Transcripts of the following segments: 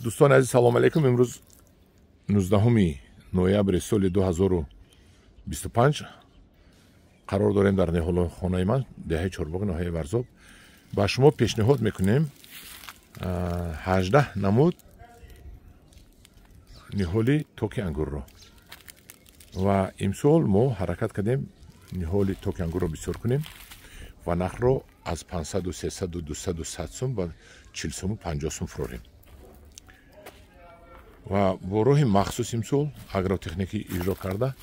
Дӯстони азиз, салом алейкум. Имрӯз 19 ноябри соли 2025 қарор дорем дар ниҳолхонаи ман, деҳаи Чорбоғи, ноҳияи Варзоб. Ба шумо пешниҳод мекунем 18 намуд ниҳоли токи ангурро. Ва имсол мо ҳаракат кардем, ниҳоли токи ангурро бисёр кунем ва нархро аз 500, 300, 200, 100 сум ба 40 суму 50 сум фурорем. Ва бо роҳи махсус имсол агротехникӣ иҷро карда,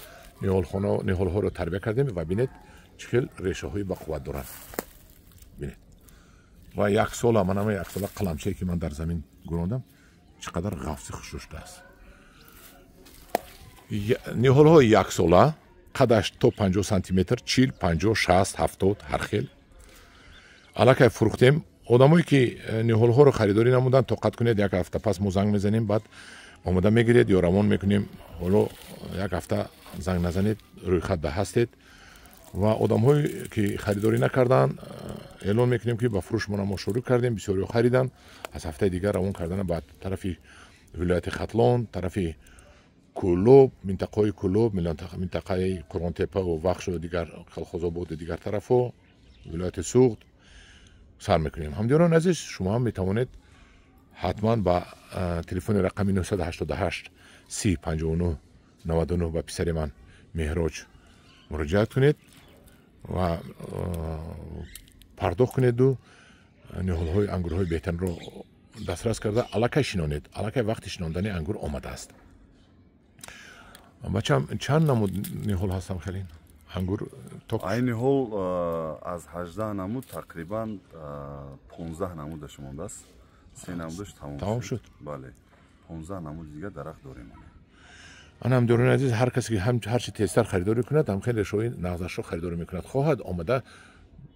ниҳолҳоро тарбия кардем. Ва бинед, чӣ хел решаҳои бақувват доранд, бинед. Ва яксола, манама яксола қаламчае, ки ман дар замин гурондам, чӣ қадар ғафси хушрӯ шудааст. Ниҳолҳои яксола, қадаш то 50 сантиметр, 40, 50, 60, 70, ҳар хел. Аллакай фурӯхтем. Одамое ки ниҳолҳоро харидорӣ намуданд, тоқат кунед, як ҳафта пас мо занг мезанем, баъд омода мегиред ё равон мекунем. Ҳоло як ҳафта занг назанед, рӯйхатда ҳастед. Ва одамҳое ки харидорӣ накарданд, эълон мекунем, ки ба фурӯшмона мо шурӯъ кардем, бисёриҳо хариданд. Аз ҳафтаи дигар равон кардана ба тарафи вилояти Хатлон, тарафи Кӯлоб, минтақаҳои Кӯлоб, минтақаи Қурғонтепаву Вахшу дигар, Колхозободу дигар тарафҳо, вилояти Суғд сар мекунем. Ҳамдиёрони азиз, шумо ҳам метавонед ҳатман ба телефони рақами 988 30 59 99 ба писари ман Меҳроҷ муроҷиат кунед ва пардохт кунеду ниҳолҳои ангурҳои беҳтаринро дастрас карда, аллакай шинонед. Аллакай вақти шинондани ангур омадааст. Бачам, чанд намуд ниҳол ҳастам хелин ангур ток? Айни ҳол аз 18 намуд тақрибан 15 намудаш мондааст, се намудаш тамом шуд. Бале, 15 намуди дигар дарахт дорем. Ана, ҳамдиёрони азиз, ҳар касе ки ҳарчи тезтар харидорӣ кунад, ҳам хеле решои нағзашро харидорӣ мекунад. Хоҳад, омада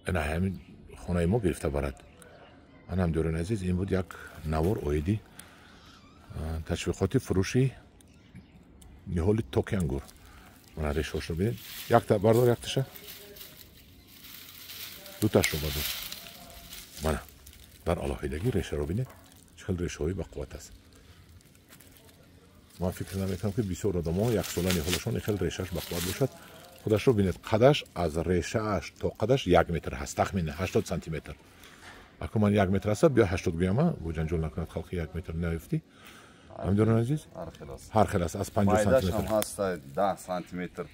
ана ҳамин хонаи мо гирифта барад. Ана, ҳамдиёрони азиз, ин буд як навор оиди ташвиқоти фурӯши ниҳоли токи ангур. Мана, решошро бинед. Якта бардор, якташа, дуташро бардор. Мана, дар алоҳидагӣ решаро бинед, чӣ хел решаҳои бақувват аст. Ман фикр намекунам, ки бисёр одамо яксола ниҳолашон хел решааш бақувват бошад. Худашро бинед, қадаш аз решааш то қадаш 1 метр ҳаст, тахмина 80 сантиметр. Аку ман 1 метр аста, биё 80 гӯяма, бо ҷанҷол накунад халқи, 1 метр наёфтӣ. Ҳамдиёрони азиз, ҳар хел аст, аз 50 сантиметр ҳаст, 10 сантиметр.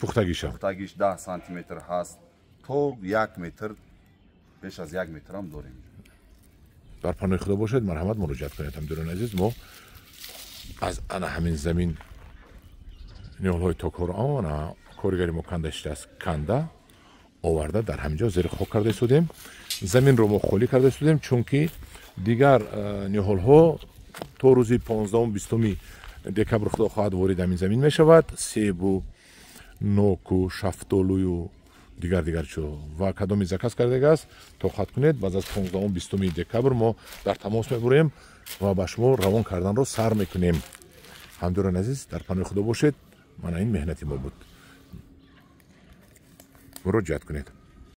Пухтагиша. Пухтагиш 10 сантиметр ҳаст, то 1 метр, беш аз 1 метрам дорем. Дар паноҳи Худо бошед, марҳамат, муроҷиат кунед. Ҳамдиёрони азиз, мо аз ана ҳамин замин ниҳолҳои токҳоро, ана коригари мо канда шидааст, канда оварда, дар ҳамин ҷо зери хок карда истодем. Заминро мо холӣ карда истодем, чунки дигар ниҳолҳо то рӯзи 15, 20 декабр, Худо хоҳад, ворид ҳамин замин мешавад: себу, ноку, шафтолую дигар дигар чо. Ва кадоми заказ кардагааст, тоқат кунед, баъд аз 15, 20 декабр мо дар тамос мебурем ва ба шумо равон карданро сар мекунем. Ҳамдиёрони азиз, дар паноҳи Худо бошед. Мана, ин меҳнати мо буд, муроҷиат кунед.